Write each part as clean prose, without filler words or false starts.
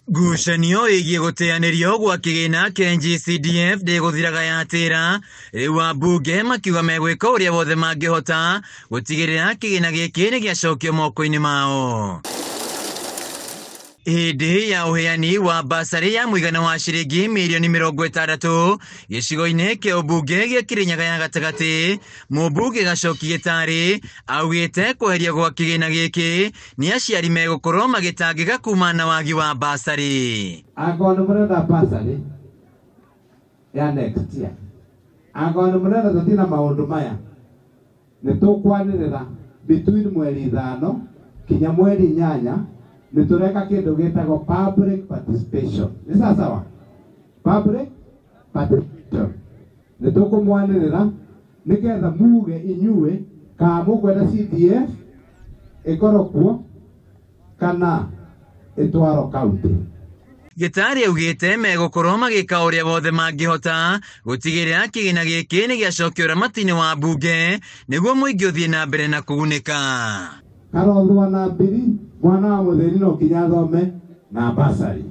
Ngucanio ĩgiĩ gũteanĩrio gwa kĩgĩna kĩa NGCDF ndĩgũthiraga yatĩra. Rĩu ambunge makiuga megwĩka ũrĩa wothe mangĩhota gũtigĩrĩra kĩgĩna gĩkĩ nĩ gĩacokio moko-inĩ mao. Hĩndĩ ya ũheani wa basarĩ ya mũigana wa ciringi mirioni 60 gĩcigo-inĩ kĩa ũmbunge gĩa Kĩrĩnyaga ya gatagatĩ, mũmbunge Gacoki Gĩtarĩ augĩte kweherio gwa kĩgĩna gĩkĩ nĩ aciari megũkorwo magĩtangĩka kumana na wagi wa basarĩ. Angĩkorwo nĩ mũrenda basarĩ ya next year, angĩkorwo nĩ mũrenda tũthiĩ na maũndũ maya, nĩ tũkwanĩrĩra between mweri 5 kinya mweri 8 nĩ tũreka kĩndũ gĩtagwo public participation. Nĩ sawa sawa? Public participation. Nĩ tũkũmwanĩrĩra nĩgetha muge inyuĩ kana mũkwenda CDF ĩkorwo kuo kana ĩtwarwo county. Gĩtarĩ augĩte megũkorwo magĩka ũrĩa wothe mangĩhota gũtigĩrĩra kĩgĩna gĩkĩ nĩ gĩacokio ũramati-inĩ wa mbunge nĩguo mũingĩ ũthiĩ na mbere na kũgunĩka. Karothwa na mbiri mwana wa mũthĩni no kinya athome na basarĩ.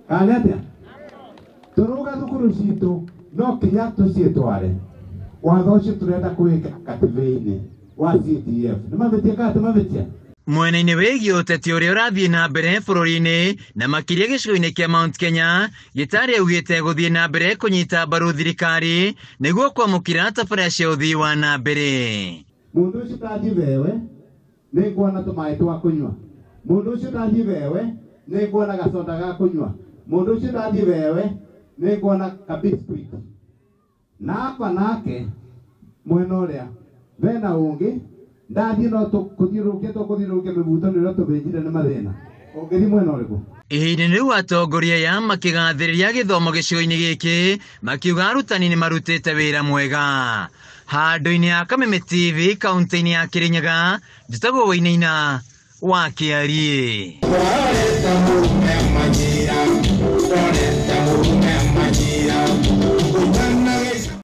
Kana nĩ atĩa? Tũrauga thukuru citũ no kinya tũciĩtware. Watho ũcio tũrenda kũwĩkĩra katiba-inĩ wa CDF. Nĩ mavĩtia kana ti mavĩtia? Mwena-inĩ wĩgiĩ ũteti ũrĩa ũrathiĩ na mbere bũrũri-inĩ na makĩria gĩcigo-inĩ kĩa Mount Kenya, Gĩtarĩ augĩte gũthiĩ na mbere kũnyita mbaru thirikari nĩguo kwamũkĩra tabarĩra cia ũthii wa na mbere. Mũndũ ũcio ndathiĩ wewe nĩ nguona tũmaĩ twa kũnyua. Mũndũ ũcio ndathiĩ wewe nĩ nguona gacoda ga kũnyua. Mũndũ ũcio ndathiĩ wewe nĩ nguona ka biscuit. Na hapa nake mwena ũrĩa bena ũngĩ ndathiĩ no tũkũthiũrũrũkia tũkũthiũrũrũkia mĩbuto nĩ ũrĩa tũthĩnjire nĩ mathĩna. Ũngĩthiĩ mwena ũrĩkũ? Ihinda-inĩ rĩu atongoria aya makĩgathĩrĩria gĩthomo gĩcigo-inĩ gĩkĩ makiuga arutani nĩ marutĩte wĩra mwega. Handũ-inĩ ha Kameme TV kaunti-inĩ ya Kĩrĩnyaga, njĩtagwo Wainaina wa Kĩariĩ.